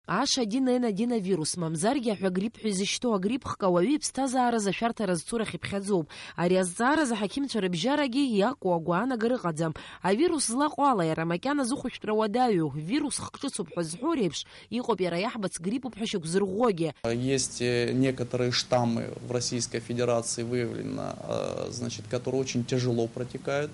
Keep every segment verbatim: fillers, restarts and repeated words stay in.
H один N один авирус, мамзаргьы аҳәа грипп ҳәа изышьҭоу агрипп хк ауаҩы иԥсҭазааразы ашәарҭара зцу рахь иԥхьаӡоуп. Ари азҵааразы аҳақьымцәа рыбжьарагьы иакәу агәаанагара ыҟаӡам. Авирус злаҟоу ала иара макьана зыхәышәтәра уадаҩу, вирус хк ҿыцуп ҳәа зҳәо реиԥш, иҟоуп иара иаҳбац гриппуп ҳәа шьақәзырӷәӷәогьы. Есть, э, некоторые штаммы в Российской Федерации выявлено, э, значит, которые очень тяжело протекают,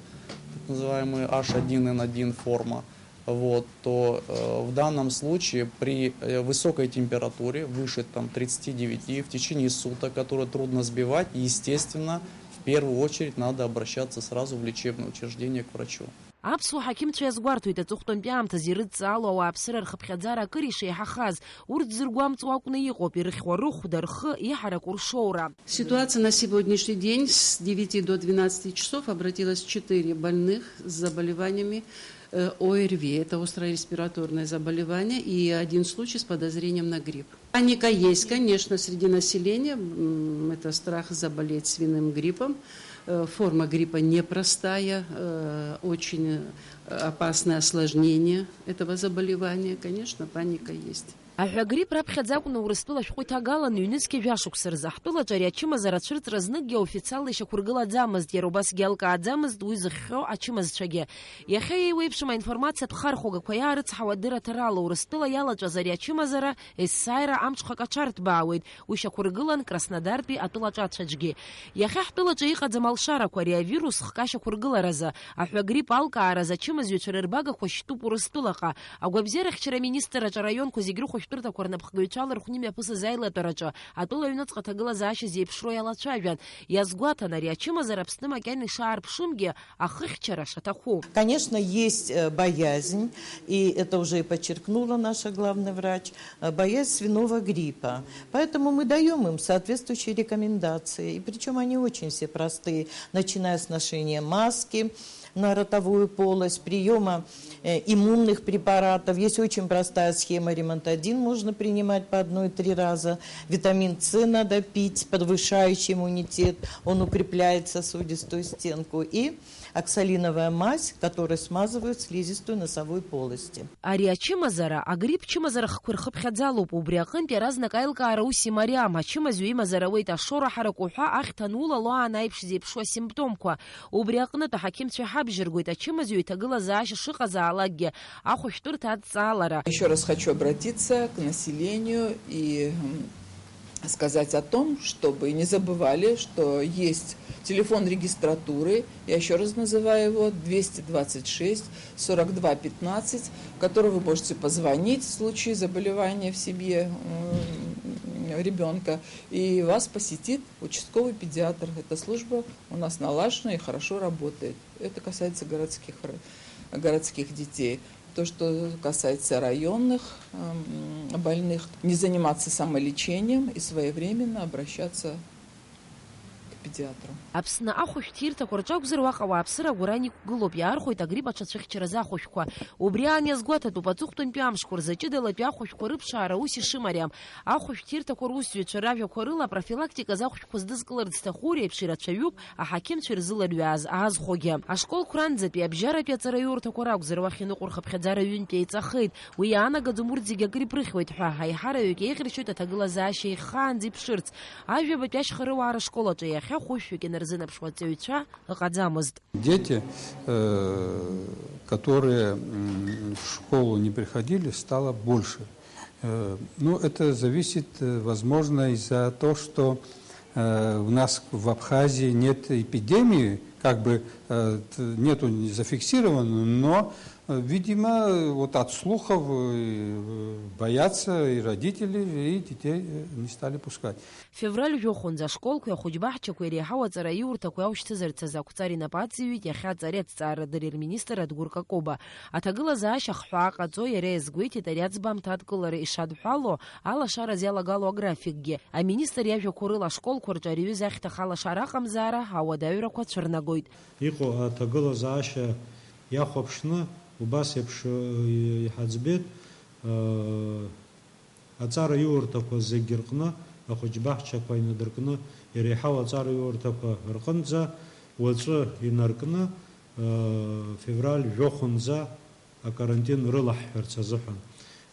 так называемые H один N один форма. Вот, то, э, в данном случае при, э, высокой температуре, выше там тридцати девяти, в течение суток, которую трудно сбивать, естественно, в первую очередь надо обращаться сразу в лечебное учреждение к врачу. Аԥсуа ҳақьымцәа иазгәарҭоит аҵыхәтәантәи аамҭазы ирыдҵаало ауааԥсыра рхыԥхьаӡара акыр ишеиҳахаз. Урҭ зыргәамҵуа акәны иҟоуп ирыхьуа рыхә, дырхы, иҳараку ршоура. Ситуация на сегодняшний день с девяти до двенадцати часов обратилось четыре больных с заболеваниями, э, ОРВИ, это острое респираторное заболевание, и один случай с подозрением на грипп. Паника есть, конечно, среди населения. М, это страх заболеть свиным гриппом. Э, форма гриппа непростая, э, очень, э, опасное осложнение этого заболевания. Конечно, паника есть. Аҳәа грипп раԥхьаӡа акәны Урыстәыла ашәҟәы иҭагалан ҩнызқьи жәашықәса рзы. Ҳтәылаҿы ари ачымазара ацәырҵра зныкгьы официалла ишьақәыргылаӡамызт, иара убасгьы алкааӡамызт уи зыхҟьо ачымазцәагьы. Иахьа еиуеиԥшым аинформациатә хархәагақәа иаарыцҳауа адырраҭара ала Урыстәыла иалаҵәаз ари ачымазара есааира амҽхак аҽарҭбаауеит, уи шьақәыргылан Краснодартәи атәылаҿацәаҿгьы. Иахьа ҳтәылаҿы иҟаӡам алшарақәа ари авирус хк ашьақәыргыларазы. Аҳәа грипп алкааразы ачымазаҩцәа рырбагақәа шьтәуп Урыстәылаҟа. Агәабзиарахьчара аминистрраҿы араионқәа зегь рыхәышәтәырҭақәа рнапхгаҩцәа алархәны имҩаԥысыз аилатәараҿы атәылаҩныҵҟа аҭагылазаашьа зеиԥшроу иалацәажәан, иазгәаҭан, ари ачымазара Аԥсны макьана ишаарԥшымгьы, ахыхьчара шаҭаху. Конечно, есть, э, боязнь, и это уже и подчеркнула наша главный врач, э, боязнь свиного гриппа. Поэтому мы даём им соответствующие рекомендации, и причём они очень все простые, начиная с ношения маски на ротовую полость, приёма, э, иммунных препаратов. Есть очень простая схема, ремонт один можно принимать по одной-три раза. Витамин С надо пить, повышающий иммунитет, он укрепляет сосудистую стенку. И оксалиновая мазь, которая смазывает слизистую носовой полости. Ари ачымазара, агрипп чымазара хқәа ирхыԥхьаӡалоуп, убри аҟынтә иаразнак аилкаара ус имариам, ачымазаҩ имазар ауеит ашоура ҳараку ҳәа ахьҭа анулало аан аиԥш зеиԥшу асимптомқәа. Убри аҟнытә аҳақьымцәа иҳабжьаргоит ачымазаҩ иҭагылазаашьа шыҟазаалакгьы ахәышәтәырҭа адҵаалара. Ещё раз хочу обратиться к населению и, м, сказать о том, чтобы не забывали, что есть телефон регистратуры, я ещё раз называю его, двести двадцать шесть сорок два пятнадцать, который вы можете позвонить в случае заболевания в семье, м, ребёнка, и вас посетит участковый педиатр. Эта служба у нас налажена и хорошо работает. Это касается городских р-, городских детей. То, что касается районных, м, больных, не заниматься самолечением и своевременно обращаться к педиатру. Аԥсны ахәышәтәырҭақәа рҿы акәзар, уаҟа ауааԥсыра агәаран иқәгылоуп, иаархәоит агрипп аҽацәыхьчаразы ахәышәқәа. Убри аан иазгәаҭатәуп аҵыхәтәантәи амшқәа рзы ҷыдалатәи ахәышәқәа рыԥшаара ус ишымариам. Ахәышәтәырҭақәа русзуҩцәа ражәақәа рыла, профилактиказы ахәшәқәа здызкыларц зҭаху реиԥш ирацәаҩуп аҳақьымцәа ирзыларҩааз аазхәогьы. Ашколқәа ранӡатәи абжьаратәи аҵараиурҭақәа ракәзар, уахь иныҟәо рхыԥхьаӡара ҩынтә еиҵахеит. Уи иаанагаӡом урҭ зегьы акыр иԥрыхьуеит ҳәа, аиҳараҩык еиӷьыршьоит аҭагылазаашьа ихаанӡа иԥшырц. Ажәабатәи ашьхарыуаа рышкол аҿы иахьа хәышәҩык инарзынаԥшуа аҵаҩцәа ыҟаӡамызт. Дети, э, которые, м, в школу не приходили, стало больше. Э, ну, это зависит, э, возможно, из-за того, что, э, у нас в Абхазии нет эпидемии, как бы, э, т-, нету зафиксированного, но, э, видимо, вот от слухов, э, боятся и родители, и детей, э, не стали пускать. Февраль жәохәынӡа ашколқәеи ахәыҷбаҳчақәеи реиҳау аҵараиурҭақәеи аушьҭызарц азы ақәҵара инапы аҵаҩит иахьа аҵареи аҭҵаарадырреи рминистр Адгәыр Какоба. Аҭагылазаашьа ахҳәаа ҟаҵо иара иазгәеиҭеит ари аӡбамҭа адкылара ишадҳәало, алашараз иалагало аграфикгьы. Аминистр иажәақәа рыла, ашколқәа рҿы ари аҩыза ахьҭаха алашара аҟамзаара ауадаҩрақәа цәырнагоит. Иҟоу аҭагылазаашьа иахәаԥшны убас еиԥш, э, иҳаӡбеит, э, аҵараиурҭақәа зегьы рҟны, ахәыҷбаҳчақәа инадыркны, иреиҳау аҵараиурҭақәа рҟынӡа уаҵәы инаркны, э, февраль жәохәынӡа акарантин рылаҳҳәарц азыҳәан.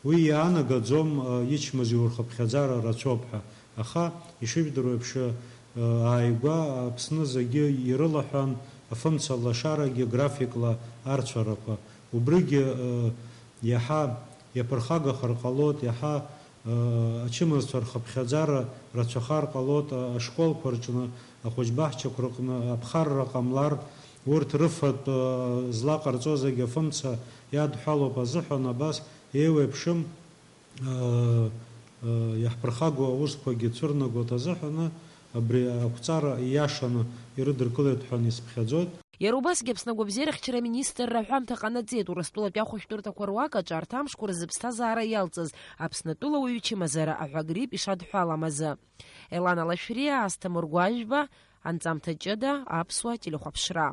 Уи иаанагаӡом, ичмазаҩу рхыԥхьаӡара рацәоуп ҳәа, аха, ишыжәдыруа еиԥш, ааигәа Аԥсны зегьы ирылаҳәан, афымца лашарагьы графикла арцәарақәа. Убригьы иаҳа иаԥырхагахар ҟалоит, иаҳа ачымазцәа рхыԥхьаӡара рацәахар ҟалоит, ашколқәа рҿны, ахәыҷбаҳчақәа рҟны аԥхарра ҟамлар, урҭ рыфатә злаҟарҵо зегьы афымца иадҳәалоуп азыҳәан абас еиуеиԥшым, иаҳԥырхагоу аусқәагьы цәырнагоит азыҳәаны абри ақәҵара ииашаны ирыдыркылеит ҳәа исԥхьаӡоит. Иара убасгьы Аԥсны агәабзиарахьчара аминистрра аҳәамҭа ҟанаҵеит Урыстәылатәи ахәышәтәырҭақәа руак аҿы арҭ амшқәа рзы ԥсҭазаара иалҵыз Аԥснытәылауаҩ ичымазара аҳәа агрипп ишадҳәалам азы. Елана Лашәриа, Асҭамыр Гәажәба, анҵамҭа ҷыда, аԥсуа телехәаԥшра.